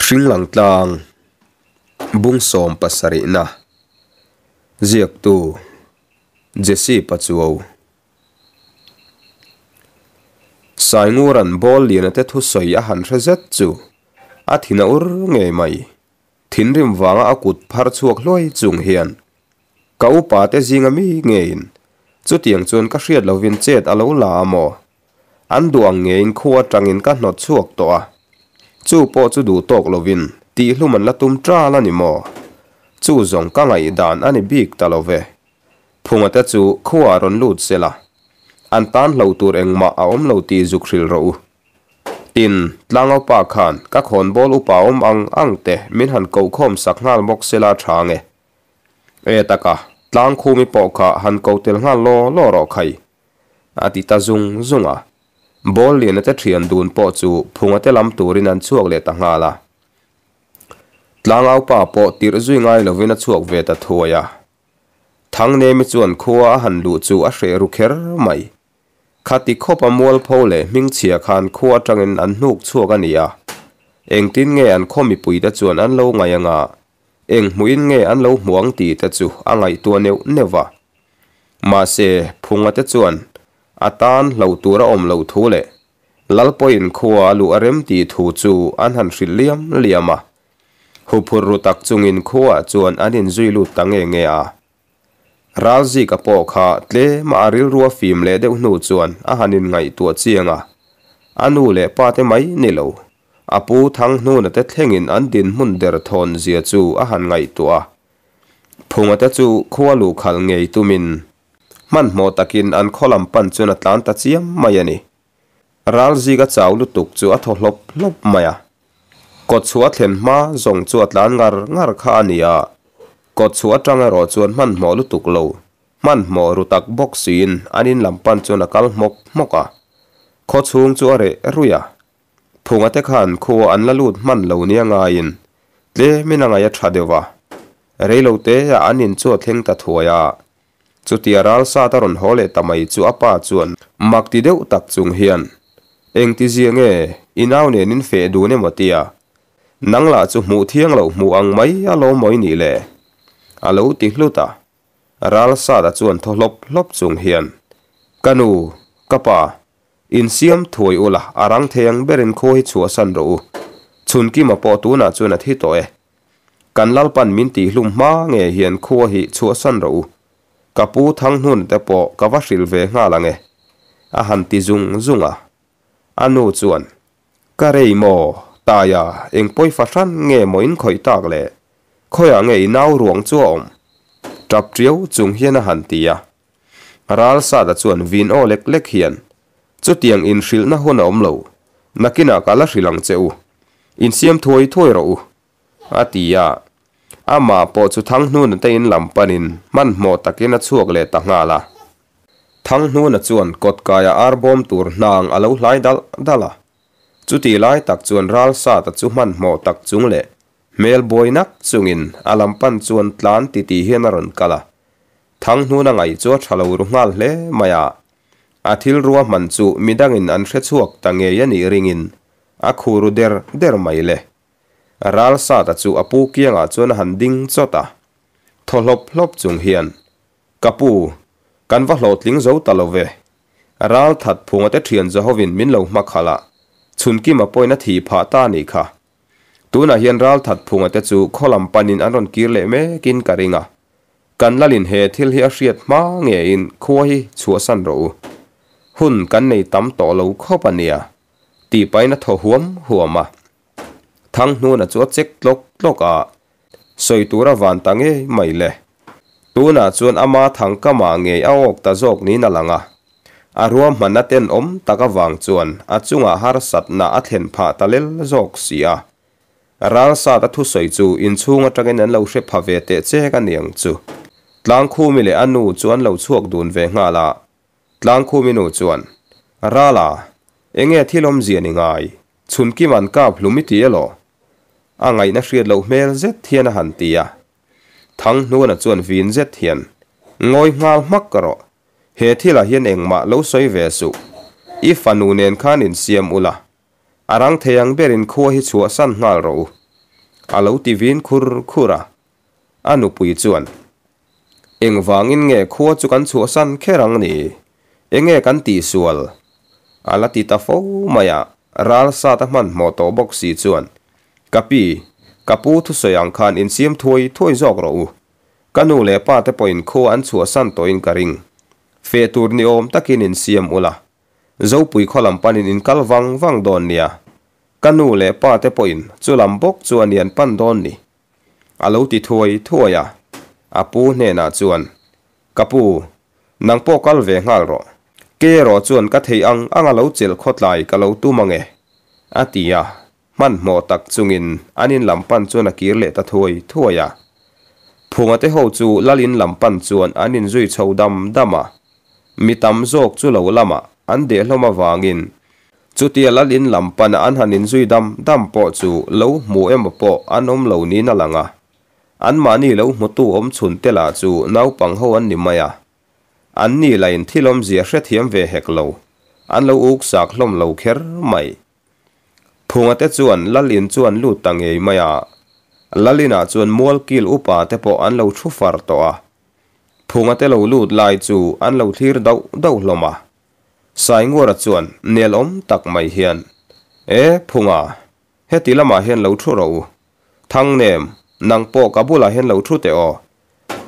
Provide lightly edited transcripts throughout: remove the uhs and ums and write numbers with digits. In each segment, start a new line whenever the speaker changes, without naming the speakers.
Hringlang tlang bung 70na ziaktu Jesse Pachuau Sainguran ball lian te thusawi a han hre zet chu a thin a ur ngei mai. Thinrim vanga a kut phar chhuak hluai chung hian ka upa te zinga mi ngeiin chutiang chuan ka hriat lovin chet a lo la a maw? An duh ang ngeiin khu atangin ka hnawt chhuak tawh a. Chu pawh chu duh tawk lovin tihhlum an la tum ṭal a ni maw? Chu zawng ka ngaihdan a ni bik ta lo ve. Phunga te chu khuaah rawn lut sela, an tan hlo tur engmah a awm lo tih zuk hrilh rawh u. Tin, Tlangaupa khan ka khawnbawl upa awm ang ang te min han kohkhawm sak nghal bawk sela ṭha nge? E taka, Tlangkhumi pawh kha han ko tel nghal law law rawh khai. A ti ta zung zung a. Ball liana te thian dun pawh chu phunga te lam turin an chhuak leh ta nghal a. Tlangaupa pawh tirh zui ngai lovin a chhuak ve ta thuai a. Thangnemi chuan khua a han luh chu a hreh ru kher mai. Khati khawpa mualpho leh hmingchhia khan khua atangin an hnuk chhuak a ni a. Engtin nge an khaw mipuite chuan an lo ngaih anga Eng hmuhin nge an lo hmu ang tih te chu a ngaihtuah neuh neuh va. Mahse, Phunga te chuan a tan hloh tur a awm loh thu leh Lalpawiin khua a luh a rem tih thu chu an han hrilh liam liam a. Huphurh ru tak chungin khuaah chuan an inzui lut ta nge nge a. Ralzika pawh kha tlema a rilru a fim leh deuh hnu chuan a han inngaihtuah chiang a, a nu leh pa te mai ni lo, a pu Thanghnuna te thlengin an dinhmun der thawn zia chu a han ngaihtuah a. Phunga te chu khua luh khalh ngei tumin hmanhmawh takin an khaw lam pan chuan a tlan ta chiam mai a ni. Ralzika chau lutuk chu a thaw hlawp hlawp mai a. Kawtchhuah a thlen hma zawng chu a tlan ngar ngar kha a ni a, kawtchhuah atang erawh chuan hmanhmawh lutuk lo, hmanhmawh ru tak bawk siin an in lam pan chuan a kal hmawk hmawk a. Khawchhung chu a reh ruih a, Phunga te khan khua an la lut hman lo nia ngaiin tlemin a ngaih a tha deuh a, reilo te ah an in chu a thleng ta thuai a. Chutia ralsat a rawn haw leh ta mai chu a pa chuan mak ti deuh tak chung hian, Engti zia nge i nau nen in feh dun emaw tia? Nang lah chu hmuh thiang loh hmuh ang mai a lo mawi nih le? A lo ti hlut a. Ralsata chuan thaw hlawp hlawp chung hian, Ka nu, ka pa, insiam thuai ula a rang thei ang berin khaw hi chhuahsan rawh u. Chhunkima pawh tunah chuan a thi tawh e. Kan Lalpan min tihhlum hma nge hian khua hi chhuahsan rawh u. Ka pu Thanghnuna te pawh ka va hrilh ve nghal ang e. A han ti zung zung a. A nu chuan, Ka rei maw, Taia, eng pawi fahran nge maw in khawih tak le? Khawiah nge i nau ruang chu a awm? Tap tiau chung hian a han ti a. Ralsada chuan vin aw lek lek hian, Chutiang inhrilhna hun a awm lo. Nakinah ka la hrilh ang che u. Insiam thuai thuai rawh u. A ti a. Amah pawh chu Thanghnuna te in lam panin hmanhmawh takin a chhuak leh ta nghal a. Thanghnuna chuan kawtkaia ar bawm tur hnang a lo hlai dalh dalh a. Chutih lai tak chuan Ralsata chu hmanhmawh tak chung leh hmel buai nak chungin a lam pan chuan tlan titih hian a rawn kal a. Thanghnuna ngaih chu a tha lo ru nghal hle mai a. A thil ruahman chu midangin an hre chhuak ta ngei a nih ringin a khu ru der der mai le. Ralsata chu a pu kiangah chuan a han ding chawt a. Thaw hlawp hlawp chung hian, Ka pu, kan va hlawhtling zo ta lo ve. Ral that phunga te thian Jehovin min lo hma khalh a, chhunkima pawhin a thih phah ta a nih kha. Tunah hian ral that phunga te chu khaw lam panin an rawn kir leh mekin ka ring a. Kan lalin he thil hi a hriat hma ngeiin khua hi chhuahsan rawh u. Hun kan nei tam tawh lo khawp a nia. Tih pahin a thaw huam huam a. Thanghnuna chu a chek tlawk tlawk a, sawi tur a van ta ngei mai le. Tunah chuan ama thang kamah ngei a awk ta zawk niin a lang a. A ruahmanna tenawm tak avang chuan a chungah harsatna a thlen phah ta lel zawk si a. Ralsat a thusawi chu inchhung atangin an lo hre pha ve teh chek a niang chu. Tlangkhumi leh a nu chu an lo chhuak dun ve nghal a. Tlangkhumi nu chuan, Rala, enge thil awmzia ni ngai? Chhunkim an kap hlum i ti elaw? A ngaihna hriat loh hmel zet hian a han ti a. Thanghnuna chuan vin zet hian, Ngawi nghal hmak rawh. He thilah hian engmah lo sawi ve suh. I fanu nen khan insiam ula. A rang thei ang berin khua hi chhuahsan nghal rawh u. A lo ti vin khur khur a. A nupui chuan, Engvangin nge khua chu kan chhuahsan kher ang ni? Enge kan tihsual? A la ti ta fo mai a, ral sat a hmanhmawh tawh bawk si chuan, Ka pi, ka pu thusawi ang khan insiam thuai thuai zawk rawh u. Ka nu leh pa te pawhin khua an chhuahsan tawhin ka ring. Feh tur ni awm takin insiam ula. Zopui khaw lam panin in kal vang vang dawn nia. Ka nu leh pa te pawhin chu lam bawk chu a nian pan dawn ni. A lo ti thuai thuai a. A pu hnenah chuan, Ka pu, nang pawh kal ve nghal rawh. Kei erawh chuan ka theih ang ang a lo chelh khawtlai ka lo tum ang e, a ti a. Hmanhmawh tak chungin an in lam pan chuan a kir leh ta thuai thuai a. Phunga te ho chu lal in lam pan chuan an inzui chho dam dam a. Mi tam zawk chu lo lamah an deh hlawm avangin chutia lal in lam pana an han inzui dam dam pawh chu lo hmu emaw pawh an awm lo niin a lang a. Anmahni lo hmutu awm chhun te lah chu naupang ho an ni mai a. Anni lain thil awmzia hrethiam ve hek lo, an lo uksak hlawm lo kher mai. Phunga te chuan Lalin chu an lut ta ngei mai a. Lalinah chuan Mualkil upa te pawh an lo thu far tawh a. Phunga te lo lut lai chu an lo thlir dauh dauh hlawm a. Saingura chuan nel awm tak mai hian, E, Phunga, heti lamah hian lo thu rawh u. Thangnem, nang pawh ka bulah hian lo thu teh aw.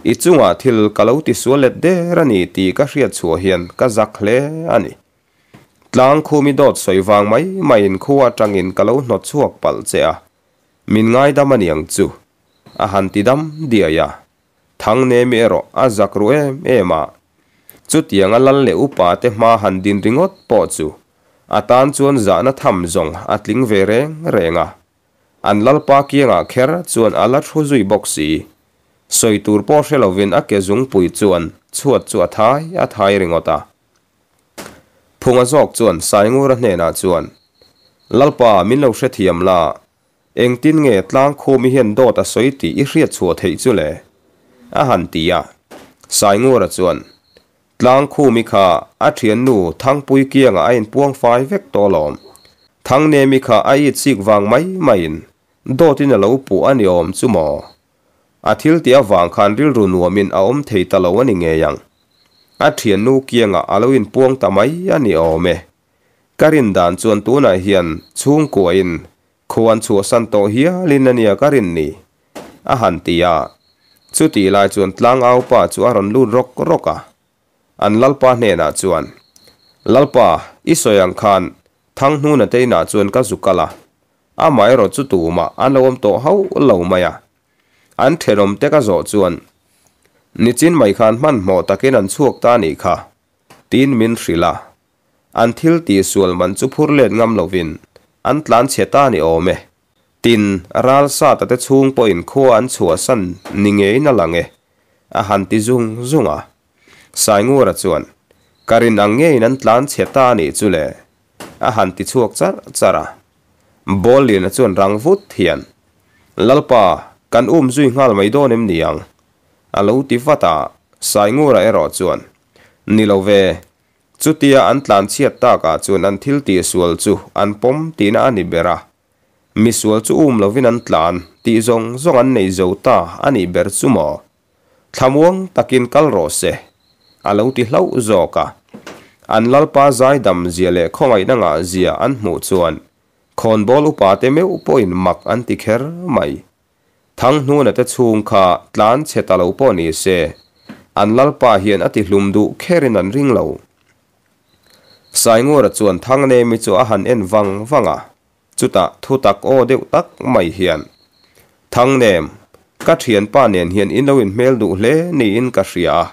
I chungah thil ka lo tisual let der a ni tih ka hriat chhuah hian ka zak hle a ni. Tlang khumi dawt sawi vang mai maiin khua atangin ka lo hnawt chhuak palh che a, min ngaidam a niang chu, a han ti dam diai a. Thangnemi erawh a zak ru em em a, chutianga lal leh upa te hma han din ringawt pawh chu a tan chuan zahna tham zawng a tling ve reng reng a. An lalpa kiangah kher chuan a la thu zui bawk si. Sawi tur pawh hre lovin a ke zungpui chuan chhuat chu a thai a thai ringawt a. Phunga zawk chuan Saingura hnenah chuan, Lalpa, min lo hrethiam la, engtin nge Tlangkhumi hian dawt a sawi tih i hriat chhuah theih chu le? a han ti a. Saingura chuan, Tlangkhumi kha a thiannu Thangpui kiangah a inpuang fai vek tawh alawm. Thangnemi kha a it sik vang mai maiin dawtin a lo puh a ni awm chu maw? A thil tih avang khan rilru nuamin a awm thei ta lo a ni ngei ang. A thiannu kiangah a lo inpuang ta mai a ni awm e. Ka rin dan chuan tunah hian chhungkuain khuan chhuahsan tawh hialin a nia ka rin ni, a han ti a. Chutih lai chuan tlangaupa chu a rawn lut rawk rawk a. An lalpa hnenah chuan, Lalpa, i sawi ang khan Thanghnuna te inah chuan ka zu kal a. Amaherawh chu tumah an lo awm tawh hauh lo mai a. An thenawm te ka zawh chuan, Nichin mai khan hmanhmawh takin an chhuak ta nih kha, tiin min hrilh a. An thil tihsual man chu phur let ngam lovin an tlan chhe ta ni awm e. Tin, ral sata te chhung pawhin khua an chhuahsan ni ngeiin a lang e, a han ti zung zung a. Saingura chuan, Ka rin ang ngeiin an tlan chhe ta nih chu le, a han ti chhuak charh charh a. Bawlliana chuan rang vut hian, Lalpa, kan um zui nghal mai dawn em ni ang? a lo ti vat a, Saingura erawh chuan, Ni lo ve, chutia an tlan chhiat takah chuan an thil tihsual chu an pawm tihna a ni ber a, misual chu um lovin an tlan tih zawng zawng an nei zo ta a nih ber chu maw? Thlamuang takin kal rawh se, a lo ti hlauh zawk a. An lalpa zaidam zia leh khawngaihna ngah zia an hmuh chuan khawnbawl upa te meuh pawhin mak an ti kher mai. Thanghnuna te chhung kha tlan chhe ta lo pawh ni se, an lalpa hian a ti hlum duh kherin an ring lo. Saingura chuan Thangnemi chu a han en vang vang a. Chutah thutak aw deuh tak mai hian, Thangnem, ka thianpa nen hian in lo inhmel duh hle niin ka hria a.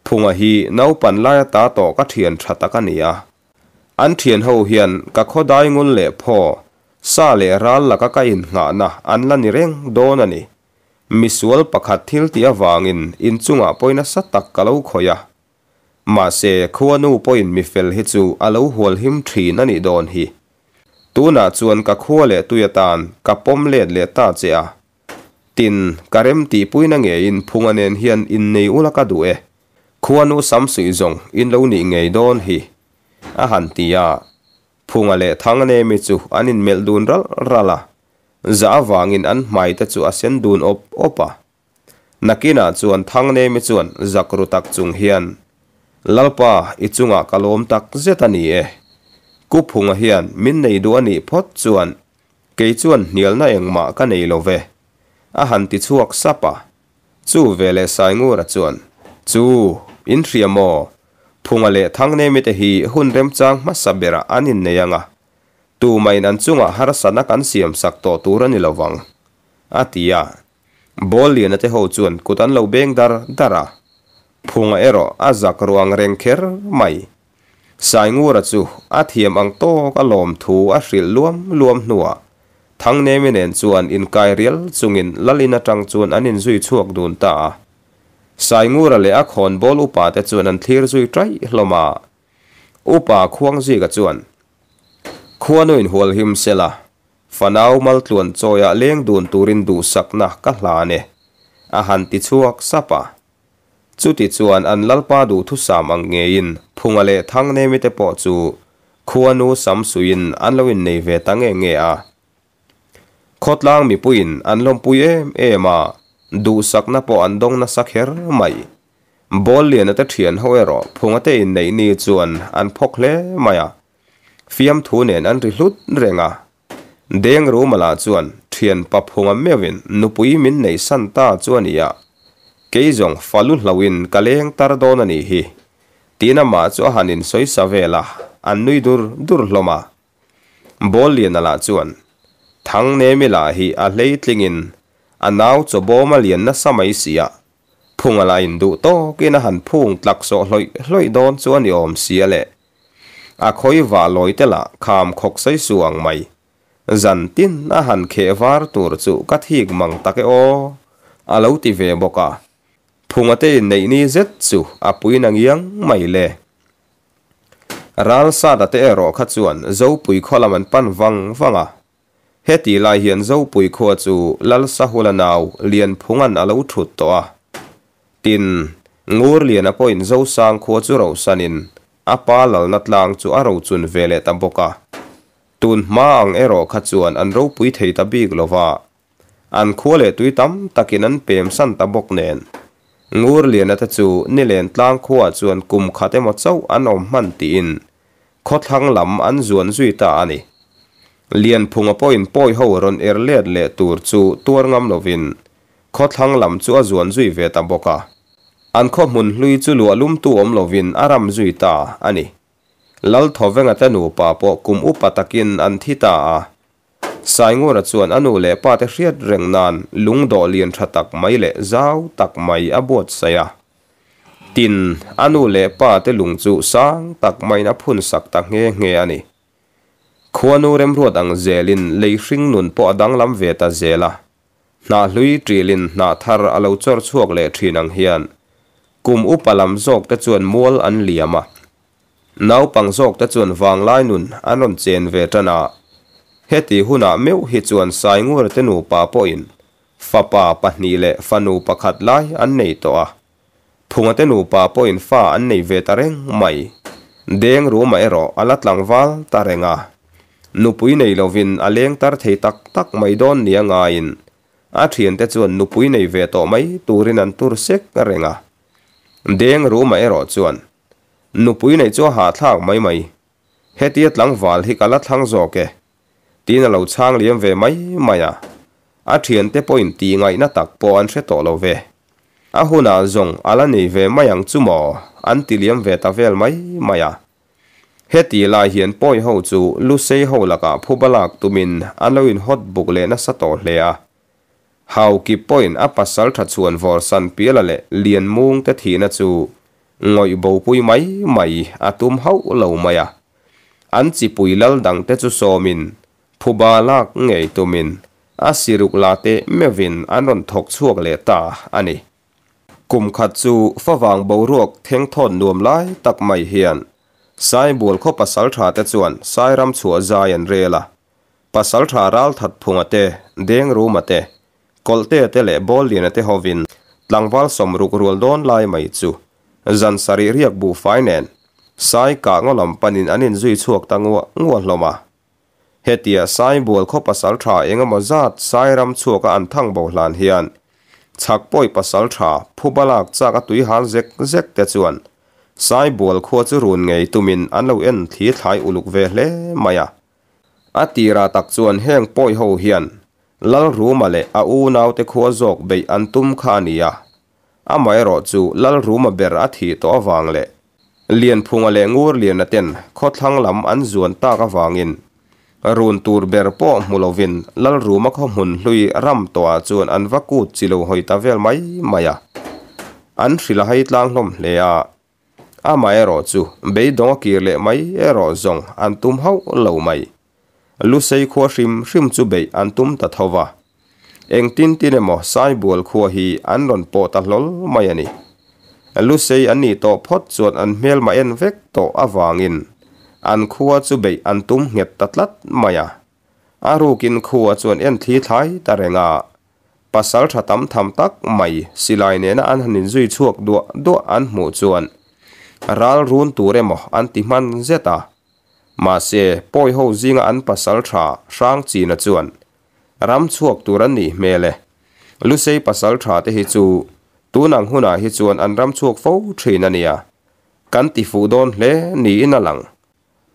Phunga hi naupan lai ata tawh ka thian tha tak a ni a. An thian ho hian ka khawdai ngul leh phaw, sa leh ral laka ka innghahna an la ni reng dawn a ni. Misual pakhat thil tih avangin inchungah pawi nasa tak ka lo khawih a. Mahse, khuanu pawhin mi fel hi chu a lo hual him thin a nih dawn hi. Tunah chuan ka khua leh tui atan ka pawm let leh ta che a. Tin, ka rem tihpuina ngeiin phunga nen hian innei ula ka duh e. Khuanu samsuih zawng in lo nih ngei dawn hi, a han ti a. Phunga leh Thangnemi chu an inmelh dun ralh ralh a. Zah avangin an hmai te chu a sen dun awp awp a. Nakinah chuan Thangnemi chuan zak ru tak chung hian, Lalpa, i chungah ka lawm tak zet a ni e. Kuphunga hian min nei duh a nih phawt chuan kei chuan hnialna engmah ka nei lo ve, a han ti chhuak sap a. Chu veleh Saingura chuan, Chu, in hria maw? Phunga leh Thangnemi te hi hun remchang hmasa berah an innei ang a, tumahin an chungah harsatna kan siamsak tawh tur a ni lo vang, a ti a. Ball liana te ho chuan kut an lo beng dar dar a, Phunga erawh a zak ruang reng kher mai. Saingura chu a thiam ang tawk a lawm thu a hrilh luam luam hnuah Thangnemi nen chuan inkai rial chungin Lalin atang chuan an inzui chhuak dun ta a. Saingura leh a khawnbawl upa te chuan an thlir zui ṭaih hlawm a. Upa Khuangzika chuan, Khuanu inhualhim sela, Fanau maltluan chawiah leng dun turin duhsakna ka hlan e, a han ti chhuak sap a. Chuti chuan an Lalpa duhthusam ang ngeiin Phunga leh Thangnemi te pawh chu khuanu samsuiin an lo innei ve ta nge nge a. Khawtlang mipuiin an lawmpui em em a, duhsakna pawh an dawng nasa kher mai. Bawlliana te thian ho erawh Phunga te inneih ni chuan an phawk hle mai a. Fiamthu nen an ri hlut reng a. Deng Rumala chuan thian paphunga meuhin nupui min nei san ta chu a ni a, kei zawng falu hlauhin ka leng tar dawn a nih hi, tiin amah chu a han insawi sa vel a, an nui dur dur hlawm a. Bawlliana lah chuan, Thangnemi lah hi a hleitlingin a nau chawbawm a lian nasa mai si a, phunga lah induh tawkin a han phung tlak sawh hlawih hlawih dawn chu a ni awm si a le. A khawi vah lawi te lah kham khawk sawi su ang mai. Zan tin a han kheh var tur chu ka thik mang tak e aw, a lo ti ve bawk a. Phunga te inneih ni zet chu a puin a ngiang mai le. Ralsada te erawh kha chuan Zopui khaw lam an pan vang vang a. Heti lai hian Zopui khua chu Lalsahula nau Lianphunga'n a lo thut tawh a. Tin, Ngurliana pawhin Zosang khua chu rosanin a pa lalna tlang chu a rochun ve leh ta bawk a. Tun hma ang erawh kha chuan an ropui thei ta bik lo va. An khua leh tui tam takin an pem san ta bawk nen. Ngurliana te chu nilen tlang khuaah chuan kum khat emaw chauh an awm hman tiin Khawthlang lam an zuan zui ta a ni. Lianphunga pawhin pawi ho rawn er let leh tur chu tuar ngam lovin khawthlang lam chu a zuan zui ve ta bawk a. An khaw hmun hlui chu luah lumtu awm lovin a ram zui ta a ni. Lalthawenga te nupa pawh kum upa takin an thi ta a. Saingura chuan a nu leh pa te hriat reng nan lungdawh lian tha tak mai leh zau tak mai a buatsaih a. Tin, a nu leh pa te lung chu sang tak maiin a phun sak ta nghe nghe a ni. Khuanu remruat ang zelin lei hring nun pawh a danglam ve ta zel a. Hnah hlui ṭilin hnah thar a lo chawr chhuak leh ṭhin ang hian kum upa lam zawk te chuan mual an liam a. Naupang zawk te chuan vanglai nun an rawn chen ve ṭan a. Heti hunah meuh hi chuan Saingura te nupa pawhin Fapa pahnih leh fanu pakhat lai an nei tawh a, Phunga te nupa pawhin fa an nei ve ta reng mai. Deng Ruma erawh a la tlangval ta reng a, nupui nei lovin a leng tar thei tak tak mai dawn nia ngaiin a thiante chuan nupui nei ve tawh mai turin an tur sek reng a. Deng Ruma erawh chuan, Nupui neih chu a hahthlak mai mai, hetia tlangval hi ka la thlang zawk e, Tiin a lo chhang liam ve mai mai a, a thiante pawhin tih ngaihna tak pawh an hre tawh lo ve. A hunah zawng a la nei ve mai ang chu maw? an ti liam ve ta vel mai mai a. Heti lai hian pawi ho chu Lusei ho lakah phuba lak tumin an lo inhawt buk leh nasa tawh hle a. Hauki pawhin a pasal tha chhuan vawr san piala leh Lianmung te thihna chu ngawih bopui mai mai a tum hauh lo mai a. An chipui lal dangte chu sawmin, phuba lak ngei tumin a siruk la teh meuhin an rawn thawk chhuak leh ta a ni. Kum khat chu favang boruak thengthawt nuam lai tak mai hian Saibual khaw pasaltha te chuan Sairam chhuah zai an rel a. Pasaltha Ralthatphunga te, Dengruma te, Kawlhtea te leh Bawlliana te hovin tlangval sawmruk rual dawn lai mai chu zan sarih riak buhfai nen Sai kah ngaw lam panin an inzui chhuak ta nguah nguah hlawm a. Hetia Saibual khaw pasaltha engemaw zat Sairam chhuaka an thang bo hlan hian chhak pawi pasaltha phuba lak chak a tui hal zek zek te chuan Saibual khua chu run ngei tumin an lo en thli thlai uluk ve hle mai a. A tirah tak chuan heng pawi ho hian Lalruma leh a unaute khua zawk beih an tum kha a ni a. Amaherawhchu Lalruma ber a thih tawh avang leh Lianphunga leh Ngurliana ten khawthlang lam an zuan tak avangin run tur ber pawh hmu lovin Lalruma khaw hmun hlui ram tawhah chuan an va kut chi lo hawi ta vel mai mai a. An hrilh a hai tlang hlawm hle a. Amaherawhchu beidawng a kir leh mai erawh zawng an tum hauh lo mai. Lusei khua hrim hrim chu beih an tum ta tho va. Engtin tin emaw Saibual khua hi an rawn pawh ta hlawl mai a ni. Lusei an nih tawh phawt chuan an hmelma en vek tawh avangin an khua chu beih an tum nghet ta tlat mai a. A rukin khua chuan en thli thlai ta reng a. Pasal tha tam tham tak mai silai nena an han inzui chhuak duah duah an hmuh chuan ral run tur emaw an ti hman zet a. Mahse, pawi ho zinga an pasal tha hrang china chuan ram chhuak tur an nih hmel e. Lusei pasal tha te hi chu tun ang hunah hi chuan an ram chhuak fo thin a nia. Kan ti fuh dawn hle niin a lang.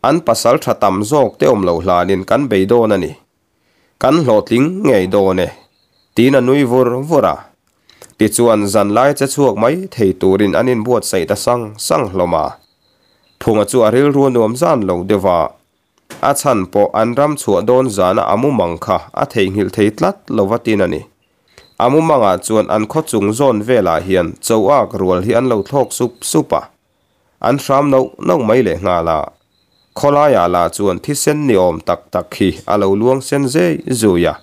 An pasal tha tam zawk te awm loh hlanin kan bei dawn a ni. Kan hlawhtling ngei dawn e, tiin a nui vur vur a. Tichuan zanlai che chhuak mai thei turin an inbuatsaih ta sang sang hlawm a. Phunga chu a rilru a nuam zan lo deuh a, a chhan pawh an ram chhuah dawn zana a mumang kha a theihnghilh thei tlat lo va tin a ni. A mumangah chuan an khaw chung zawn velah hian choak rual hi an lo thlawk sup sup a, an hram noh noh mai leh nghal a. Khawlaiah lah chuan thisen ni awm tak tak hi a lo luang sen zei zui a.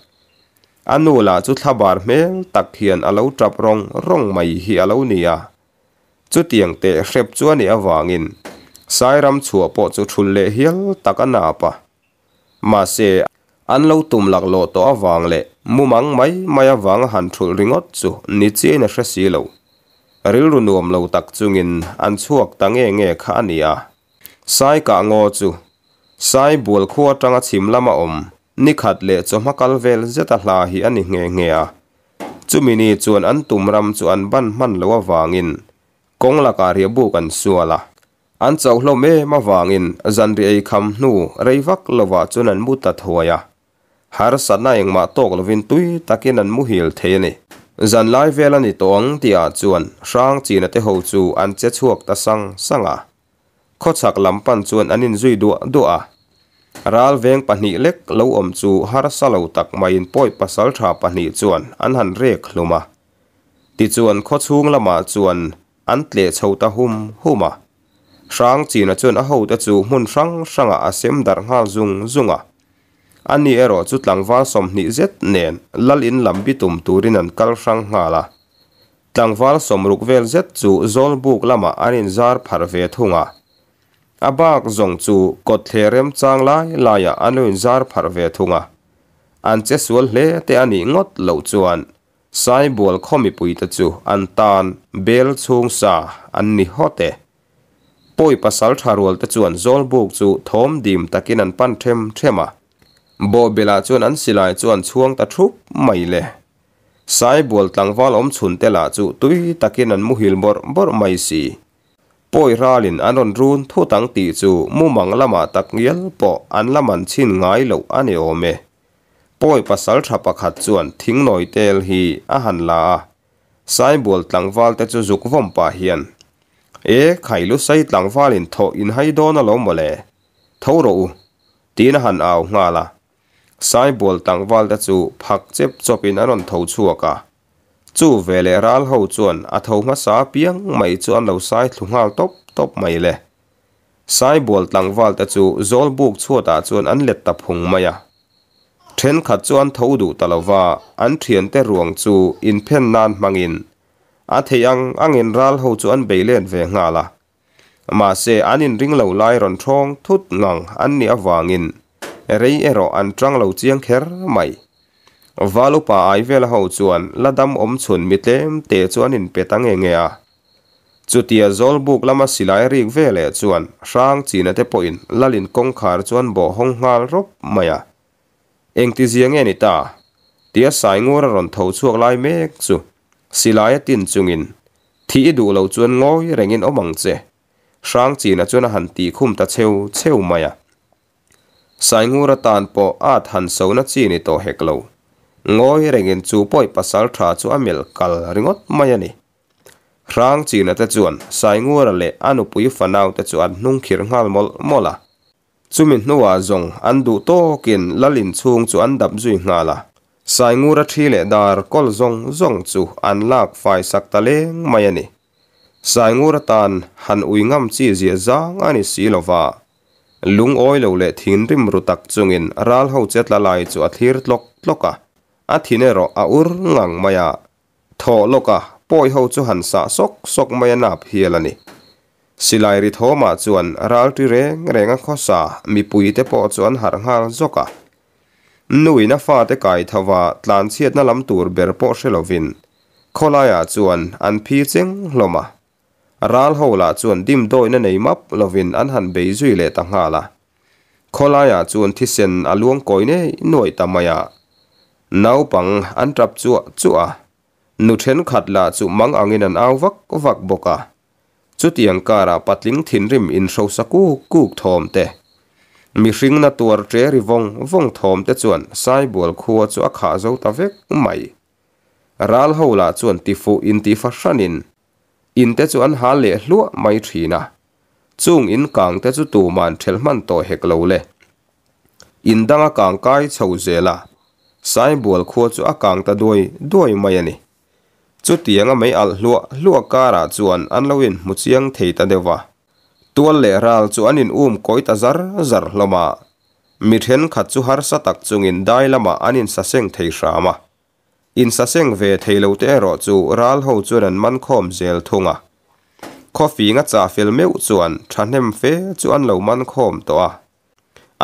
A nu lah chu thlabar hmel tak hian a lo tap rawng rawng mai hi a lo ni a. Chutiang teh hrep chu a nih avangin Sairam chhuah pawh chu thul leh hial tak a nap a. Mahse, an lo tum laklawh tawh avang leh mumang mai mai avanga han thulh ringawt chu ni chiain a hre si lo. Rilru nuam lo tak chungin an chhuak ta nge nge kha a ni a. Sai kah ngaw chu Sai bual khua atanga chhim lama awm ni khat leh chawhma kal vel zeta hla hi a ni nghe nghe a. Chumi ni chuan an tum ram chu an ban hman loh avangin kawng lakah riahbuk an sual a. An chauh hlawm em avangin zanriah ei kham hnu rei vak lovah chuan an mu ta thuai a. Harsatna engmah tawk lovin tui takin an muhil thei a ni. Zanlai vel a ni tawh ang tihah chuan hrang china te ho chu an che chhuak ta sang sang a. Khawchhak lam pan chuan an inzui duah duah a. Ral veng pahnih lek lo awm chu harsa lo tak maiin pawi pasal tha pahnih chuan an han rek hlum a. Tichuan khawchhung lamah chuan an tleh chho ta hum hum a. Hrang China chuan a hote chu hmun hrang hrangah a sem darh nghal zung zung a. Ani erawh chu tlangval 20 zet nen lal in lam bitum turin an kal hrang nghal a. Tlangval sawmruk vel zet chu Zawlbuk lamah an inzar pharh ve thung a. A bak zawng chu kawtthler remchang lai laiah an lo inzar pharh ve thung a. An che sual hle te a nih ngawt loh chuan Saibual khaw mipuite chu an tan bel chhung sa an ni hawt e. Pawi pasal tha rual te chuan Zawlbuk chu thawm dim takin an pan them them a. Bawhbelah chuan an silai chu an chhuang ta thup mai le. Saibual tlangval awm chhun te lah chu tui takin an muhil bawrh bawrh mai si. Pawi ralin an rawn run thut ang tih chu mumang lamah tak ngial pawh an la man chhin ngai loh a ni awm e. Pawi pasal tha pakhat chuan thingnawi tel hi a han la a, Saibual tlangval te chu zuk vawm pah hian, E, Khailu Sai tlangvalin thawh in hai dawn alawm mawle, tho rawh u, tiin a han au nghal a. Saibual tlangval te chu phak chep chawpin an rawn tho chhuak a. Chu veleh ral ho chuan a tho hmasa apiang mai chu an lo sai thlu nghal tawp tawp mai le. Saibual tlangval te chu Zawlbuk chhuatah chuan an let ta phung mai a. Thenkhat chu an tho duh ta lova, an thiante ruang chu inphen nan hmangin a theih ang angin ral ho chu an bei let ve nghal a. Mahse, an inring lo lai rawn thawng thut ngang an nih avangin rei erawh an tang lo chiang kher mai. Val upa ai vela ho chuan la dam awm chhun mi tlem te chu an inpe ta nge nge a. Chutia Zawlbuk lama silai rik ve leh chuan Hrang China te pawhin Lalin kawngkhar chu an bawh hawng nghal rawp mai a. Engtizia nge ni ta? Tia Saingura rawn tho chhuak lai mek chu silaia tin chungin, Thih i duh lo chuan ngawi rengin awm ang che. Hrangchina chuan a han tih khum ta cheu cheu mai a. Saingura tan pawh at han sona chi ni tawh hek lo. Ngawi rengin chu pawi pasal tha chu a melh kal ringawt mai a ni. Hrangchina te chuan Saingura leh a nupui fanau te chu an hnung khirh nghal mawlh mawlh a. Chumi hnuah zawng an duh tawkin lal inchhung chu an dap zui nghal a. Saingura thi leh dar kawl zawng zawng chu an lak fai sak ta leng mai a ni. Saingura tan han ui ngam chi zia zang a ni si lo va. Lungawi lo leh thinrim ru tak chungin ral ho che tla lai chu a thlir tlawk tlawk a, a thin erawh a ur ngang mai a. Thaw lawk a, pawi ho chu han sah sawk sawk mai a nap hial a ni. Silai ri thawmah chuan ralṭi reng reng a khawsa mipui te pawh chu an harh nghal zawk a. Nuin a fate kai tho va tlanchhiatna lam tur ber pawh hre lovin khawlaiah chuan an phi cheng hlawm a. Ral ho lah chuan dimdawina nei map lovin an han bei zui leh ta nghal a. Khawlaiah chuan thisen a luang kawi nei nuaih ta mai a. Naupang an tap chuah chuah a. Nu thenkhat lah chu mang angin an au vak vak bawk a. Chutiang karah patling thinrim inhrosa kuk kuk thawm te, mihring na tuar ṭe ri vawng vawng thawm te chuan Saibual khua chu a khah zo ta vek mai. Ral ho lah chuan tifuh inti fahranin in te chu an hal leh hluah mai thin a, chung in kang te chu tuman ṭhelh hman tawh hek lo le. In dang a kang kai chho zel a, Saibual khua chu a kang ta duai duai mai a ni. Chutianga mei alh hluah hluah karah chuan an lo inhmu chiang thei ta deuh va. Tual leh ral chu an in um kawi ta zar zar hlawm a. Mi thenkhat chu harsa tak chungin dai lamah an insaseng thei hram a. Insaseng ve thei lo te erawh chu ral ho chuan an man khawm zel thung a. Khawfing a chah fel meuh chuan thahnem fe chu an lo man khawm tawh a.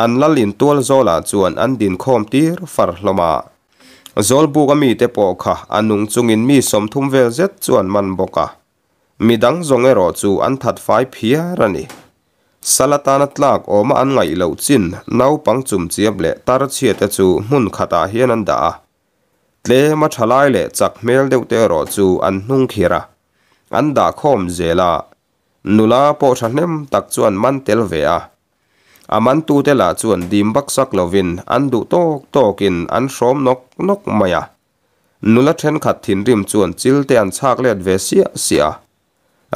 An lal in tual zawlah chuan an din khawm tir far hlawm a. Zawlbuk a mite pawh kha a nung chungin mi 30 vel zet chu an man bawk a. Mi dang zawng erawh chu an that fai phiar a ni. Sal atana tlak awma an ngaih loh chin naupang chumchiap leh tar chhia te chu hmun khatah hian an dah a. Tlema thalai leh chak hmel deuh te erawh chu an hnung khir a, an dah khawm zel a. Nula pawh thahnem tak chu an man tel ve a. A mantute lah chuan dim baksak lovin an duh tawk tawkin an hrawm nawk nawk mai a. Nula thenkhat thinrim chuan chil te an chhak let ve siah siah a.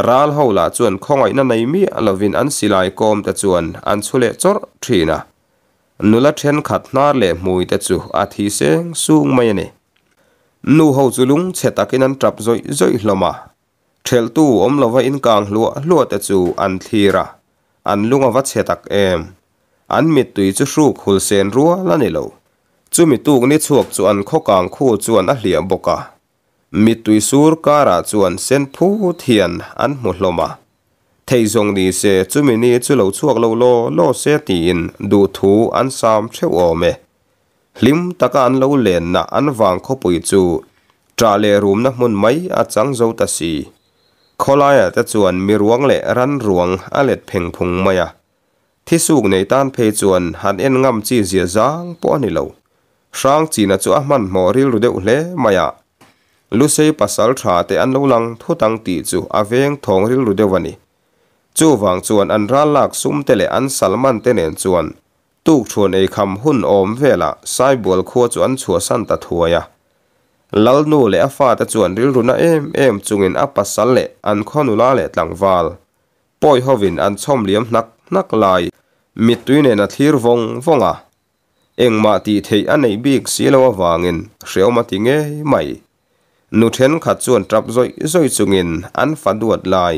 Ral ho lah chuan khawngaihna nei miah lovin an silai kawm te chuan an chhu leh chawrh thin a. Nula thenkhat hnar leh hmui te chu a thi seng sung mai a ni. Nu ho chu lungchhe takin an tap zawih zawih hlawm a. Ṭhelhtu awm lova inkang hluah hluah te chu an thlir a, an lung a va chhe tak em. An mittui chu hruk hul sen rual a ni lo. Chumi tuk ni chhuak chu an khaw kang khu chuan a hliah bawk a. Mittui sur karah chuan sen phut hian an hmu hlawm a. Thei zawng ni se chumi ni chu lo chhuak lo law law se tiin duhthu an sam theuh awm e. Hlim taka an lo lenna an vang khawpui chu ṭah leh rumna hmun mai a chang zo ta si. Khawlaiah te chuan mi ruang leh ran ruang a let pheng phung mai a. Thisuk nei tan phei chuan han en ngam chi zia zang pawh a ni lo. Hrangchina chu a hmanhmawh rilru deuh hle mai a. Lusei pasal tha te an lo lang thut ang tih chu a veng thawng rilru deuh a ni. Chuvang chuan an ral lak sum te leh an salman te nen chuan Tukṭhuan eikham hun awm velah Saibual khua chu an chhuahsan ta thuai a. Lalnu leh a fate chuan rilruna em em chungin a pasal leh an khaw nula leh tlangval pawi hovin an chhawm liam hnak hnak lai mittui nen a thlir vawng vawng a. Engmah tih theih a neih bik si lo avangin hreawm a ti ngei mai. Nu thenkhat chuan tap zawih zawih chungin an fa duat lai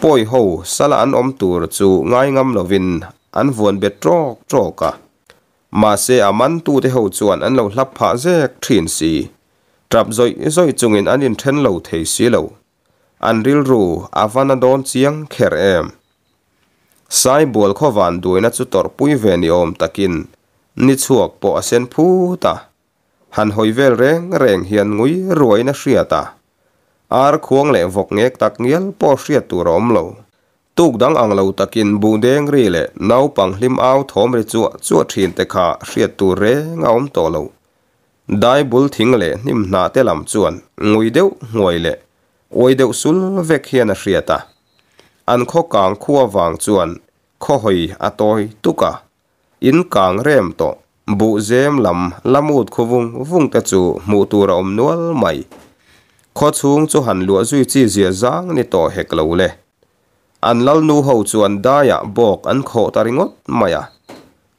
pawi ho sala an awm tur chu ngai ngam lovin an vuan bet tawk tawk a. Mahse a mantute ho chuan an lo hlap phah zek thin si. Tap zawih zawih chungin an inthen lo thei si lo. An rilru a va na dawn chiang kher em. Saibual khaw vanduaina chu tawrhpui ve ni awm takin ni chhuak pawh a sen phut a. Han hawi vel reng reng hian ngui ruaiin a hriat a, ar khuang leh vawk ngek tak ngial pawh hriat tur a awm lo. Tuk dang ang lo takin buh deng ri leh naupang hlim au thawm ri chuah chuah thin te kha hriat tur reng a awm tawh lo. Dai bul thing leh hnim hnah te lam chuan ngui deuh hnuai leh uai deuh sul vek hian a hriat a. An khaw kang khua vang chuan khaw hawi a tawi tuk a. In kang rem tawh buh zem lam la mut khu vung vung te chu hmuh tur a awm nual mai. Khaw chhung chu han luah zui chi zia zang ni tawh hek lo le. An lalnu ho chuan daiah bawk an khawh ta ringawt mai a.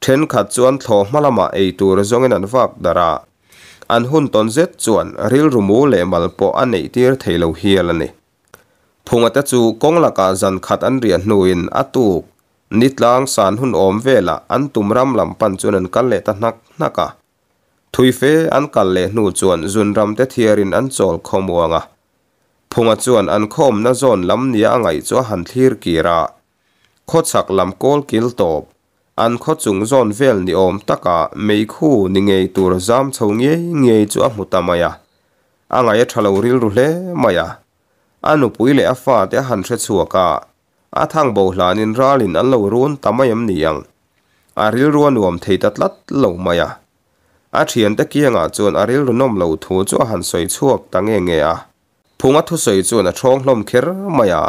Thenkhat chuan thlawh hma lamah ei tur zawngin an vak darh a. An hun tawn zet chuan rilru mu leh mal pawh a neih tir thei lo hial a ni. Phunga te chu kawng lakah zan khat an riah hnuin a tuk ni tlang san hun awm velah an tum ram lam pan chuan an kal leh ta hnak hnak a. Thui fe an kal leh hnu chuan zun ram te thiarin an chawl khawmuang a. Phunga chuan an khawmna zawn lam nia a ngaih chu a han thlir kir a. Khawchhak lam kawl kil tawp, an khaw chung zawn vel ni awm taka meikhu ni ngei tur zam chho ngei ngei chu a hmu ta mai a. A ngaih a tha lo rilru hle mai a. A nupui leh a fate a han hre chhuak a, a thang bo hlanin ralin an lo run ta mai em ni ang? A rilru a nuam thei ta tlat lo mai a. A thiante kiangah chuan a rilru nawm lo thu chu a han sawi chhuak ta nge nge a. Phunga thusawi chuan a ṭhawng hlawm kher mai a,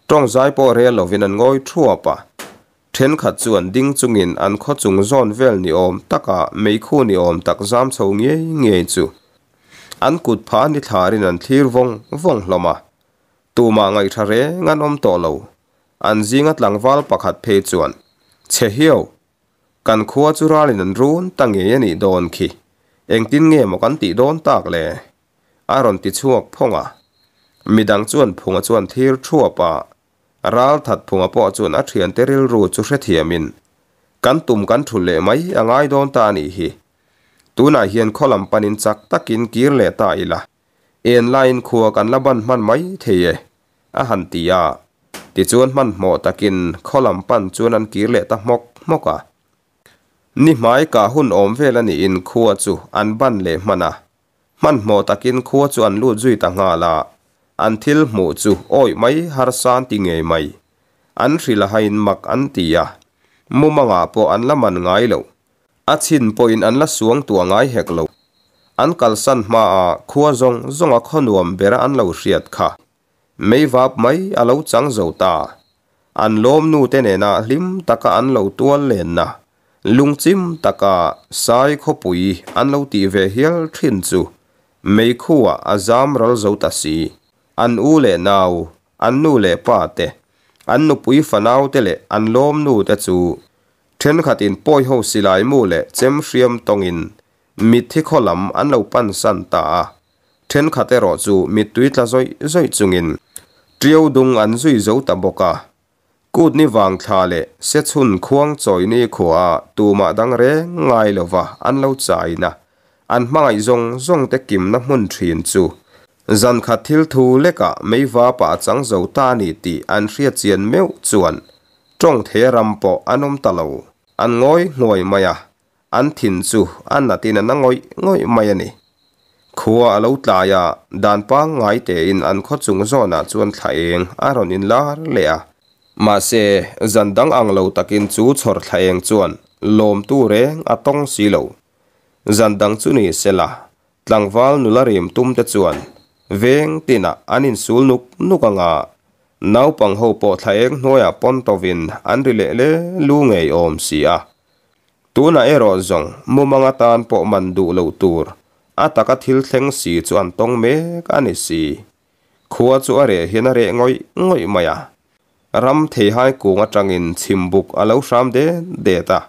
ṭawng zai pawh rel lovin an ngawi ṭhuap a. Ṭhenkhat chuan ding chungin an khaw chung zawn vel ni awm taka meikhu ni awm tak zam chho ngei ngei chu an kut phah ni thlarin an thlir vawng vawng hlawm a. Tumah ngaihṭha reng an awm tawh lo. An zinga tlangval pakhat phei chuan, Chhe hiau! Kan khua chu ralin an run ta ngei a nih dawn khi. Engtin nge maw kan tih dawn tak le? A rawn ti chhuak phawng a. Midang chuan phunga chuan thlir thuap a. Ral that phunga pawh chuan a thiante rilru chu hrethiamin, Kan tum kan thul leh mai a ngai dawn ta a nih hi. Tunah hian khaw lam panin chak takin kir leh ta ila. En laiin khua kan la ban hman mai thei e, a han ti a. Tichuan hmanhmawh takin khaw lam pan chuan an kir leh ta hmawk hmawk a. Ni hmai kah hun awm vel a niin khua chu an ban leh hman a. Hmanhmawh takin khua chu an lut zui ta nghal a. An thil hmuh chu awih mai harsa an ti ngei mai. An hrilh a hain mak an ti a. Mumangah pawh an la man ngai lo. A chhin pawhin an la suang tuah ngai hek lo. An kalsan hmaah khua zawng zawnga khaw nuam bera an lo hriat kha. Meivap mai a lo chang zo ta. An lawmnu te nena hlim taka an lo tual lenna, lungchim taka Sai khawpui an lo tih ve hial thin chu meikhuah a zam ral zo ta si. An u leh nau, an nu leh pa te, an nupui fanau te leh an lawmnu te chu Thenkhatin pawiho silai mu leh chem hriam tawngin mitthi khaw lam an lo pansan ta a, thenkhat erawh chu mittui tla zawih zawih chungin ṭiau dung an zui zo ta bawk a. Kut ni vang thla leh sechhun khuang chawi ni khuaah tumah dang reng ngai lova an lo chaina an hmangaih zawng zawng te kimna hmun thin chu zankhat thil thu lekah meivapa a chang zo ta a ni tih an hriat chian meuh chuan Tawng thei ram pawh an awm ta lo. An ngawi ngawih mai a, an thin chu a natin a na ngawih ngawih mai a ni. Khua a lo tlai a, dan pangngai tein an khaw chung zawnah chuan thla eng a rawn inlar leh a. Mahse, zan dang ang lo takin chu chhawr thla eng chuan lawmtu reng a tawng si lo. Zan dang chu ni sela, Tlangval nula rim tum te chuan veng tinah an insul nuk nuk ang a, naupang ho pawh thla eng hnuaiah pawn tovin an ri leh le lu ngei awm si a. Tunah erawh zawng mumang atan pawh man duh loh tur a taka thil thleng si chu an tawng mek a ni si. Khua chu a reh hian a reh ngawih ngawih mai a. Ram theihai kung atangin chhimbuk a lo hram det det a.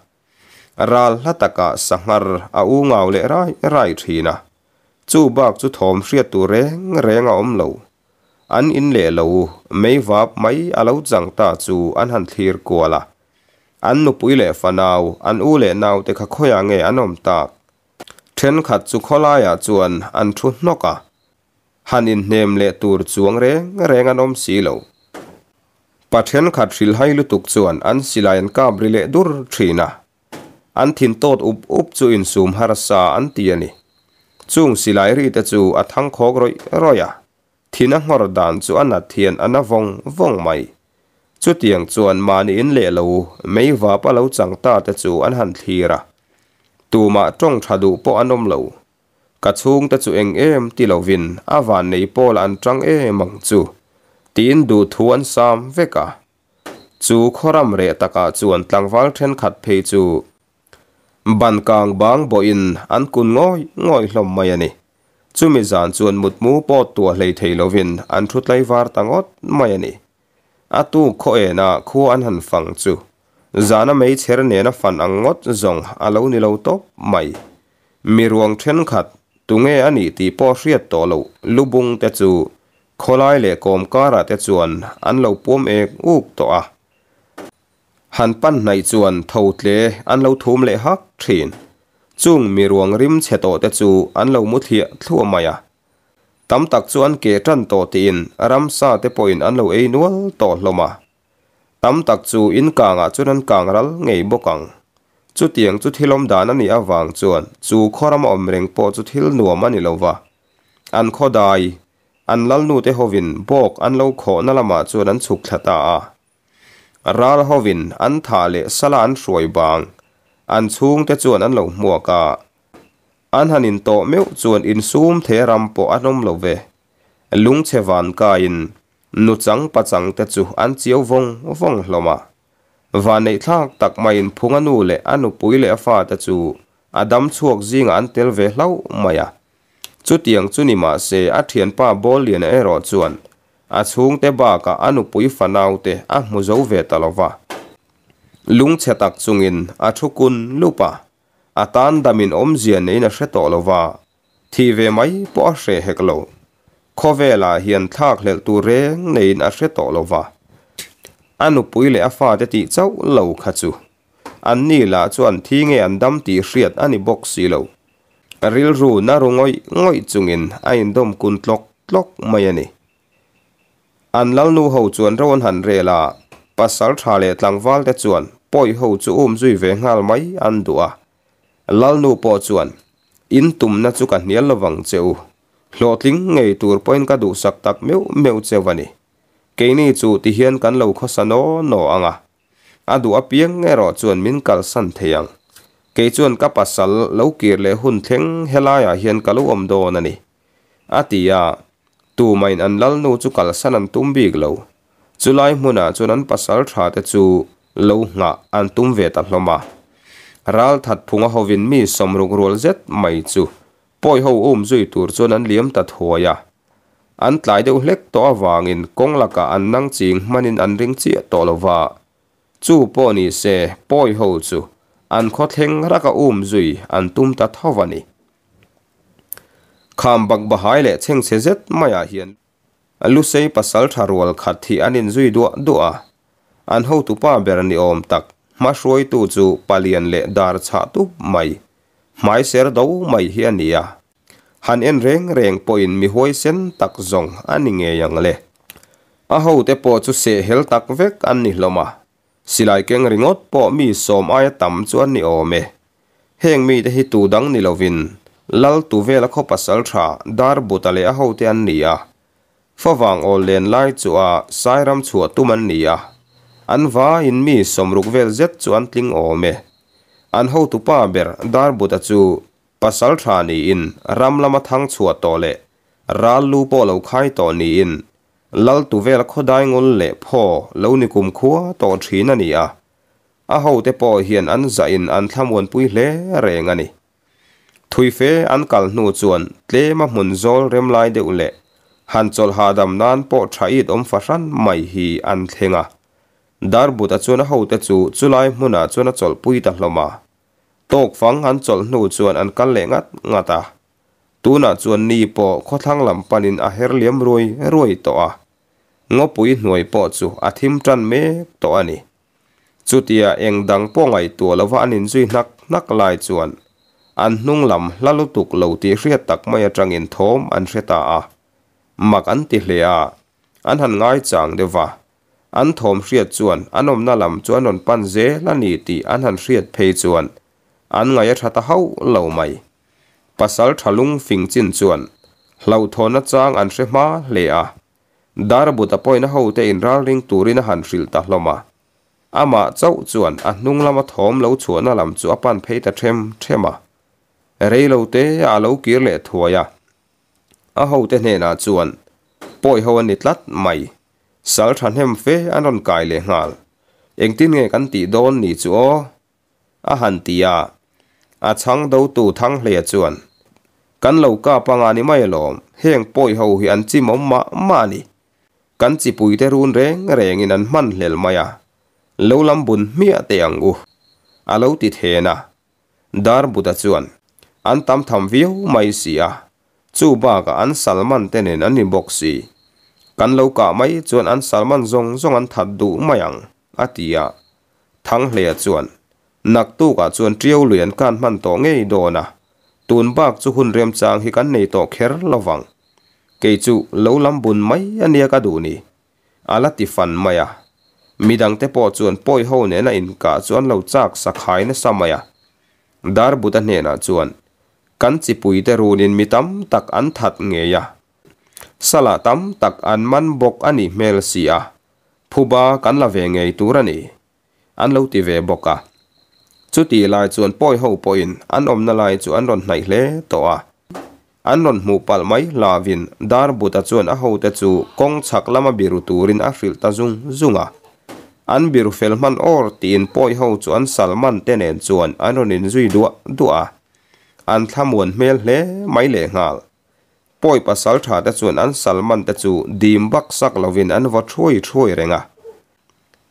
Ral hla takah sanghar a u ngau leh rai rai thin a, chu bak chu thawm hriat tur reng reng a awm lo. An in leh lo, meivap mai a lo chang ta chu an han thlir kual a. An nupui leh fanau, an u leh naute kha khawiah nge an awm tak? Thenkhat chu khawlaiah chuan an thu hnawk a, han inhnem leh tur chuang reng reng an awm si lo. Pa thenkhat hrilhai lutuk chuan an silai an kap ri leh dur thin a, an thin tawt up up chu insum harsa an ti a ni. Chung silai ri te chu a thang khawk rawih rawih a, thin a nghawr dan chu a nat hian a na vawng vawng mai. Chutiang chuan mahni in leh lo mei vap a lo chang ta te chu an han thlir a. Tumah tawng tha duh pawh an awm lo. Ka chhungte chu eng em ti lovin a vannei pawl an tang em ang chu tiin duhthu an sam vek a. Chu khawram reh takah chuan tlangval thenkhat phei chu ban kang bang bawhin an kun ngawih ngawih hlawm mai a ni. Chumi zan chuan mutmu pawh tuah hlei thei lovin an thu tlaivar ta ngawt mai a ni. A tuk khaw enah khua an han fang chu zana meichher nena fan ang ngawt zawng a lo ni lo tawp mai. Mi ruang thenkhat tunge a nih tih pawh hriat tawh loh lubung te chu khawlai leh kawm karah te chuan an lo puam ek uk tawh a. Han pan hnaih chuan tho tle an lo thum leh hak thin. Chung mi ruang rim chhe tawh te chu an lo mu thliah thluah mai a. Tam tak chu an ke tan tawh tiin ramsa te pawhin an lo ei nual tawh hlawm a. Tam tak chu in kangah chuan an kang ral ngei bawk ang. Chutiang chu thil awm dan a nih avang chuan chu khaw rama awm reng pawh chu thil nuam a ni lo va. An khaw dai, an lalnute hovin bawk an lo khawhna lamah chuan an chhuk thla ta a. Ral hovin an thah leh sala an hruai bang an chhungte chuan an lo hmuak a. An han intawh meuh chuan insum thei ram pawh an awm lo ve. Lungchhe van kaiin nuchang pachang te chu an chiau vawng vawng hlawm a. Vanneih thlak tak maiin Phunga nu leh a nupui leh a fate chu a dam chhuak zingah an tel ve hlauh mai a. Chutiang chu ni mah se a thianpa Bawlliana erawh chuan a chhungte bakah a nupui fanaute a hmu zo ve ta lo va. Lungchhe tak chungin a thu kun lup a, a tan damin awmzia neiin a hre tawh lo va, thih ve mai pawh a hreh hek lo. Khawvelah hian thlak hlelh tur reng neiin a hre tawh lo va, a nupui leh a fate tih chauh lo kha chu Anni lah chuan thi nge an dam tih hriat a ni bawk si lo. Rilru na ru ngawih ngawih chungin a indawm kun tlawk tlawk mai a ni. An lalnu ho chuan ro an han rel a, pasal tha leh tlangval te chuan pawi ho chu um zui ve nghal mai an duh a. Lalnu pawh chuan, In tumna chu ka hnial lovang che u. Hlawhtling ngei tur pawhin ka duhsak tak meuh meuh cheu a ni. Keini chu tihian kan lo khawsa naw naw ang a. A duh apiang erawh chuan min kalsan thei ang. Kei chuan ka pasal lo kir leh hun thleng helaiah hian ka lo awm dawn a ni. A ti a, tumahin an lalnu chu kalsan an tum bik lo. Chulai hmunah chuan an pasal tha te chu lo nghah an tum ve ta hlawm a. Ralthat phunga hovin mi sawmruk rual zet mai chu pawi ho um zui tur chuan an liam ta thuai a. An tlai deuh hlek tawh avangin kawng lakah an nang ching hmanin an ring chiah tawh lo va. Chu pawh ni se, pawi ho chu an khawthleng raka um zui an tum ta tho a ni. Kham bak bahai leh chhengchhe zet maiah hian Lusei pasal tha rual khat hi an inzui duah duah a. An hotupa ber ni awm tak hmahruaitu chu palian leh dar chhah tup mai, hmai ser do mai hi a ni a. Han en reng reng pawhin mi huaisen tak zawng a ni ngei ang le. A hote pawh chu sehhel tak vek an ni hlawm a, silai keng ringawt pawh mi sawm aia tam chu an ni awm e. Heng mite hi tu dang ni lovin Lal Tuvela khaw pasal tha Darbuta leh a hote an ni a. Favang awl len lai chu a Sairam chhuah tum an ni a, an vaiin mi sawmruk vel zet chu an tling awm e. An hotupa ber Darbuta chu Pasal tha niin ram lama thang chhuah tawh leh ral lu pawh lo khai tawh niin Lal Tuvela khawdai ngul leh phaw lo ni kum khua tawh thin a ni a. A hote pawh hian an zahin an thlamuanpui hle reng a ni. Thui fe an kal hnu chuan tlema hmun zawl rem lai deuh leh han chawlh hahdam nan pawh tha it awm fahran mai hi an thleng a. Darbuta chuan a hote chu chulai hmunah chuan a chawlhpui ta hlawm a. Tawk fang an chawlh hnu chuan an kal leh ngat ngat a. Tunah chuan ni pawh khawthlang lam panin a her liam ruai ruai tawh a. Ngawpui hnuai pawh chu a thim tan mek tawh a ni. Chutia eng dang pawh ngaihtuah lova an inzui hnak hnak lai chuan an hnung lam hla lutuk lo tih hriat tak mai atangin thawm an hre ta a. Mak an ti hle a, an han ngaichang deuh va. An thawm hriat chuan an awmna lam chu an rawn pan zel a ni tih an han hriat phei chuan an ngaih a tha ta hauh lo mai. Pasal tha lung fing chin chuan hlauhthawnna chang an hre hma hle a. Darbuta pawhin a hote inralring turin a han hrilh ta hlawm a. Amah chauh chuan a hnung lama thawm lo chhuahna lam chu a pan phei ta ṭhem ṭhem a. Rei lo te a lo kir leh thuai a. A hote hnenah chuan, Pawi ho a ni tlat mai. Sal thahnem fe an rawn kai leh nghal. Engtin nge kan tih dawn ni chu aw? A han ti a. A chhang dotu Thanghleia chuan, Kan lo kap anga ni mai alawm, heng pawi ho hi an chimawm mah mah a ni. Kan chipuite run reng rengin an hman hlel mai a, lo lam bun hmiah teh ang u, a lo ti then a. Darbuta chuan, An tam tham viau mai si a, Chu bakah an Salman te nen an ni bawk si. Kan lo kah mai chuan an Salman zawng zawng an that duh mai ang, a ti a. Thanghleia chuan, Naktukah chuan Ṭiau lui an kan hman tawh ngei dawn a, tun bak chu hun remchang hi kan nei tawh kher lo vang. Kei chu lo lam bun mai a nia ka duh ni, a la ti fan mai a. Midangte pawh chuan pawi ho nena inkah chu an lo chak sakhai nasa mai a. Darbuta hnenah chuan, Kan chipuite runin mi tam tak an that ngei a, salah tam tak an man bawk a nih hmel si a, phuba kan la ve ngei tur a ni, an lo ti ve bawk a. Chutih lai chuan pawi ho pawhin an awmna lai chu an rawn hnaih hle tawh a. An rawn hmuh palh mai hlauhin Darbuta chuan a hote chu kawng chhak lama biru turin a hrilh ta zung zung a. An biru fel hman awr tiin pawi ho chu an salman te nen chuan an rawn inzui duah duah a. An thlamuan hmel hle mai lehnghal. Pawi pasal tha te chuan an salman te chu dim bak sak lovin an vaw thuai thuai reng a.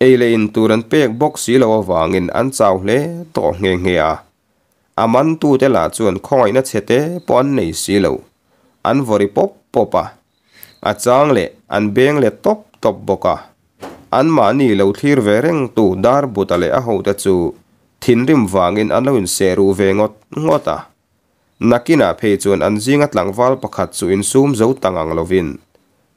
Ei leh in tur an pek bawk si lo avangin an chau hle tawh nghe nghe a. A mantute lah chuan khawngaihna chhe te pawh an nei si lo. An vaw ri pawp pawp a. A chang leh an beng let tawp tawp bawk a. Anmahni lo thlir ve rengtu Darbuta leh a hote chu thinrim vangin an lo inseh ruh ve ngawt ngawt a. Nakinah phei chuan an zinga tlangval pakhat chu insum zo ta ngang lovin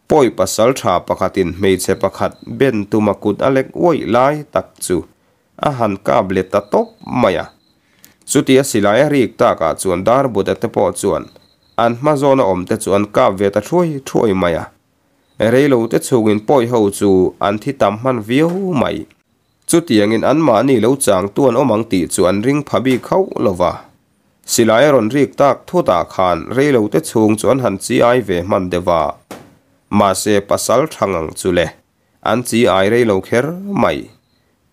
pawi pasal tha pakhatin hmeichhe pakhat ben tuma kut a lek uaih lai tak chu a han kap let ta tawp mai a. Chutia silai a rik takah chuan Darbuta te pawh chuan an hma zawna awmte chu an kap ve ta thuai thuai mai a. Reilo te chhungin pawi ho chu an thi tam hman viau mai. Chutiangin anmahni lo changtu an awm ang tih chu an ring pha bik hauh lo va. Silai a rawn rik tak thutah khan reilo te chhung chu an han chi ai ve hman deuh a. Mahse pasal tha ngang chu le, an chi ai reilo kher mai.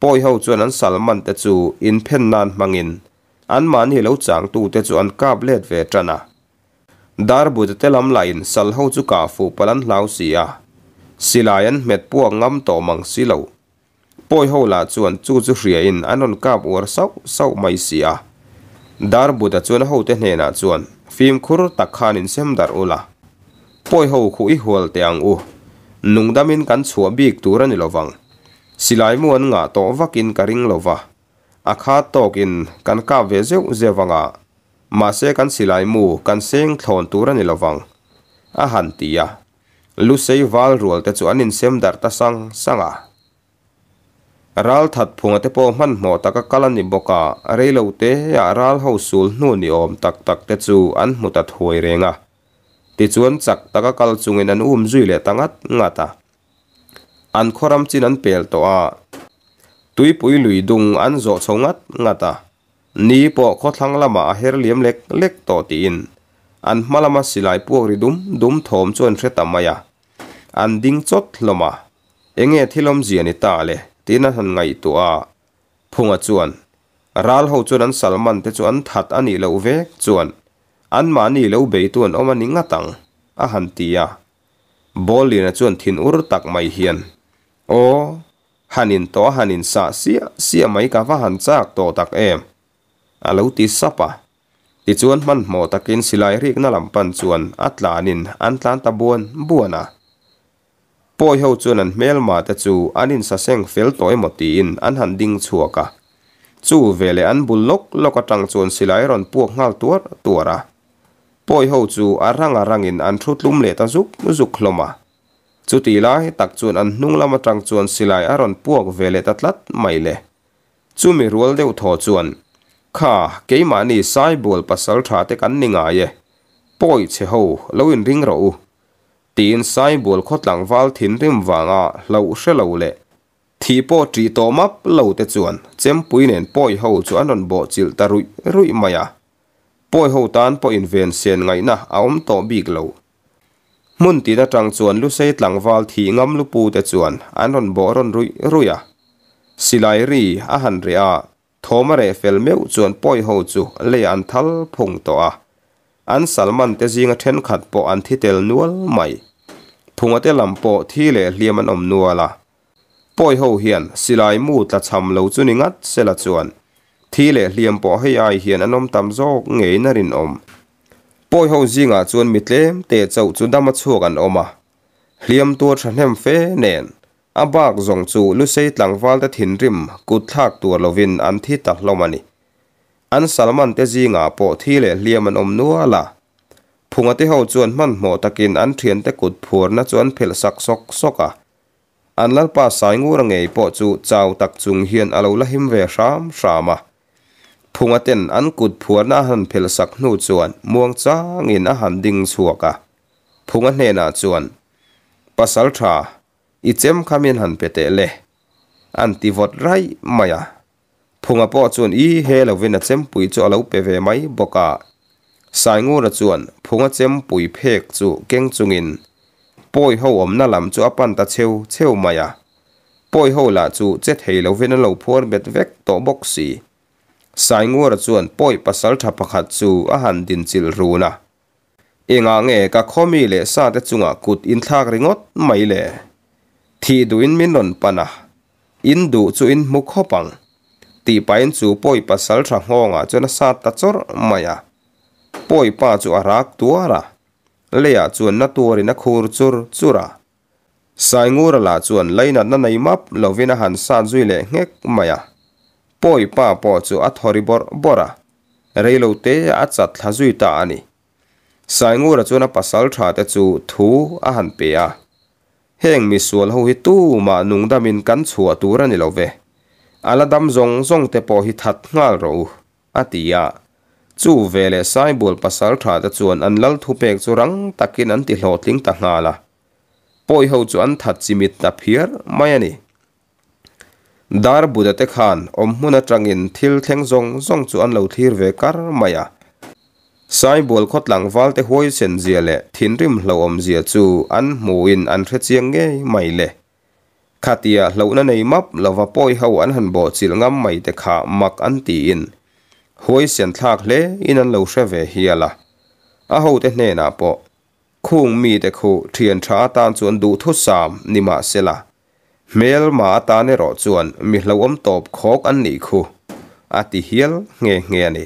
Pawi ho chuan an salman te chu inphen nan hmangin anmahni lo changtu te chu an kap let ve tan a. Darbute te lam lahin sal ho chu kah fuh palh an hlau si a, silai an hmet puak ngam tawh mang si lo. Pawi ho lah chuan chu chu hriain an rawn kap uar sauh sauh mai si a. Darbuta chuan a hote hnenah chuan, Fimkhur tak khan insem darh ula. Pawi ho khuh i hual teh ang u. Nungdamin kan chhuah bik tur a ni lovang. Silai mu an ngah tawh vakin ka ring lova. A khat tawkin kan kap ve zeuh zeuh anga. Mahse kan silai mu kan seng thlawn tur a ni lovang, a han ti a. Lusei val rual te chu an insem darh ta sang sang a. Ral that phunga te pawh hmanhmawh taka kal a ni bawk a, reilo te ah ral ho sul hnu ni awm tak tak te chu an hmu ta thuai reng a. Tichuan chak taka kal chungin an um zui leh ta ngat ngat a. An khawram chin an pel tawh a, tuipui lui dung an zawh chho ngat ngat a. Ni pawh khawthlang lamah a her liam lek lek tawh tiin an hma lama silai puak ri dum dum thawm chu an hre ta mai a. An ding chawt hlawm a, enge thil awmzia ni ta le tiin an han ngaihtuah a. Phunga chuan, Ral ho chuan an Salman te chu an that a nih loh vek chuan anmahni lo beitu an awm a ni ngat ang, a han ti a. Bawlliana chuan thin ur tak mai hian, Aw, Han in tawh a han in sah siah siah mai ka va han chak tawh tak em? A lo ti sap a. Tichuan hmanhmawh takin silai rikna lam pan chuan a tlanin an tlan ta buan buan a. Pawi ho chuan an hmelma te chu an insaseng fel tawh emaw tiin an han ding chhuak a. Chu veleh an bul lawk lawk atang chuan silai a rawn puak nghal tuar tuar a. Pawi ho chu a rang a rangin an thu tlum leh ta zuk zuk hlawm a. Chuti lai tak chuan an hnung lam atang chuan silai a rawn puak ve leh ta tlat mai le. Chumi rual deuh thaw chuan, Kha, keimahni Saibual pasal tha te kan ni ngai e. Pawi chhe ho, lo inring rawh u. Tiin Saibual khaw tlangval thinrim vanga hlauh hre lo leh thih pawh ṭih tawh map lo te chuan chempui nen pawi ho chu an rawn bawh chilh ta ruih ruih mai a. Pawi ho tan pawh inven sen ngaihna a awm tawh bik lo. Hmun tin atang chuan Lusei tlangval thih ngam lupu te chuan an rawn bawh rawn ruih ruih a. Silai ri a han reh a, thawm a reh fel meuh chuan pawi ho chu leiah an thal phung tawh a. An salman te zinga thenkhat pawh an thi tel nual mai. Phunga te lam pawh thi leh hliam an awm nual a. Pawi ho hian silai mu tla cham lo chu ni ngat sela chuan thi leh hliam pawh hei ai hian an awm tam zawk ngeiin a rinawm. Pawi ho zingah chuan mi tlem te chauh chu dam a chhuak an awm a, hliam tur thahnem fe nen a bak zawng chu Lusei tlangval te thinrim kut thlak tur lovin an thi ta hlawm a ni. An salman te zingah pawh thi leh hliam an awm nual a. Phunga te ho chuan hmanhmawh takin an thiante kut phurna chu an phelh sak sawk sawk a. An Lalpa Saingura ngei pawh chu chau tak chung hian a lo la him ve hram hram a. Phunga ten an kut phuarna a han phelh sak hnu chuan muang changin a han ding chhuak a. Phunga hnenah chuan, Pasal tha, i chem kha min han pe teh le. An ti vawt raih mai a. Phunga pawh chuan i he lovin a chempui chu a lo pe ve mai bawk a. Saingura chuan Phunga chempui phek chu keng chungin Pawi ho awmna lam chu a pan ta cheu cheu mai a. Pawi ho lah chu che thei lovin an lo phuar bet vek tawh bawk si. Saingura chuan Pawi pasaltha pakhat chu a han dinchilh run a. Engah nge ka khawmi leh sa te chungah kut inthlak ringawt mai le? Thih duhin min rawn pan a, in duh chu in hmu khawp ang. Tih pahin chu pawi pasal tha nghawngah chuan a sat ta chawrh mai a. Pawi pa chu a rak tuar a, leiah chuan na tuarin a khur chur chur a. Saingura lah chuan lainatna nei map lovin a han sat zui leh nghek mai a. Pawi pa pawh chu a thaw ri bawrh bawrh a, reilo te a chat thla zui ta a ni. Saingura chuan a pasal tha te chu thu a han pe a. Heng misual ho hi tumah nungdamin kan chhuah tur a ni lo ve. A la dam zawng zawng te pawh hi that nghal rawh u, a ti a. Chu veleh Saibual pasal tha te chuan an lal thupek chu rang takin an ti hlawhtling ta nghal a. Pawi ho chu an that chimit ta phiar mai a ni. Dar Buddha te khan awm hmun atangin thil thleng zawng zawng chu an lo thlir ve kar mai a. Saibual khaw tlangval te huaisen zia leh thinrim hlauhawm zia chu an hmuhin an hre chiang ngei mai le. Khatia hlauhna nei map lova pawi ho an han bawhchilh ngam mai te kha mak an tiin huaisen thlak hle in an lo hre ve hial a. A hote hnenah pawh Khung mite khu thian tha atan chuan duhthusam ni mahsela, hmelma atan erawh chuan mi hlauhawm tawp khawk an nih khu, a ti hial nghe nghe a ni.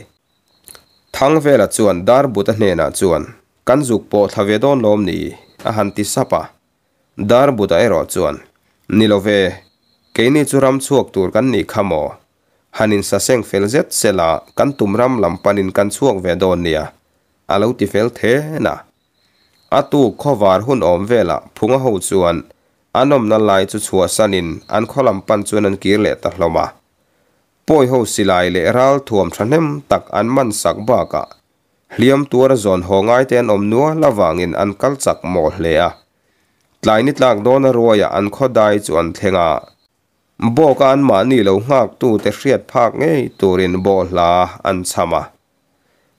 Thangvela chuan Darbuta hnenah chuan, Kan zuk pawh thla ve dawn lawm ni? a han ti sap a. Darbuta erawh chuan, Ni lo ve, keini chu ram chhuak tur kan nih kha maw? Han insaseng fel zet sela kan tum ram lam panin kan chhuak ve dawn nia, a lo ti fel then a. A tuk khawvar hun awm velah Phunga ho chuan an awmna lai chu chhuahsanin an khaw lam pan chuan an kir leh ta hlawm a. Pawi ho silai leh ral thuam thahnem tak an man sak bakah hliam tuara zawn haw ngaite an awm nual avangin an kal chak mawh hle a. Tlai ni tlak dawna ruaiah an khaw dai chu an thleng a. Bawka anmahni lo nghaktute hriat phak ngei turin bawhhla an chham a.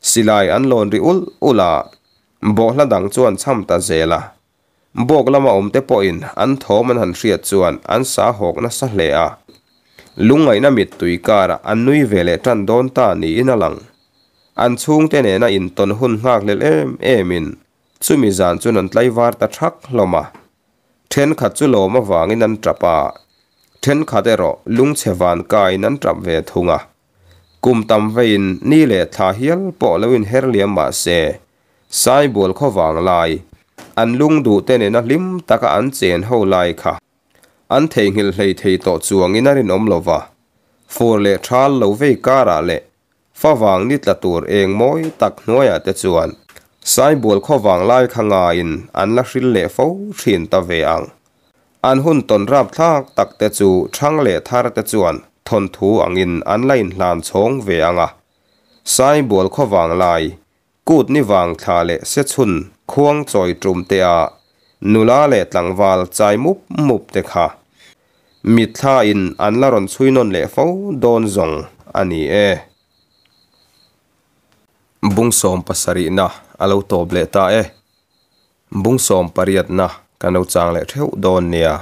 Silai an lawn ri ulh ulh a, bawhhla dang chu an chham ta zel a. Bawk lama awmte pawhin an thawm an han hriat chuan an sa hawk nasa hle a. Lungngaihna mittui karah an nui ve leh tan dawn ta niin a lang. An chhungte nena intawn hun nghakhlel em emin chumi zan chuan an tlaivar ta thak hlawm a. Thenkhat chu lawm avangin an tap a, thenkhat erawh lungchhe van kaiin an tap ve thung a. Kum tam veiin ni leh thla hial pawh lo inher liam mah se, Saibual khaw vang lai, an lung duh te nena hlim taka an chen ho lai kha an theihnghilh hlei thei tawh chuangin a rinawm lo va. Fur leh thal lo vei karah leh favang ni tla tur eng mawi tak hnuaiah te chuan Saibual khaw vang lai kha ngaiin an la hril leh fo thin ta ve ang. An hun tawn rapthlak tak te chu ṭhang leh thar te chuan thawnthu angin an la inhlan chhawng ve ang a. Saibual khaw vanglai, kut ni vang thla leh sechhun khuang chawi ṭum te a Nula leh tlangval chai mup mup te kha mitthla in an la rawn chhui nawn leh fo dawn zawng a ni e. Bung sawmpasarihna a lo tawp leh ta e. Bung sawmpariatna kan lo chang leh theuh dawn nia.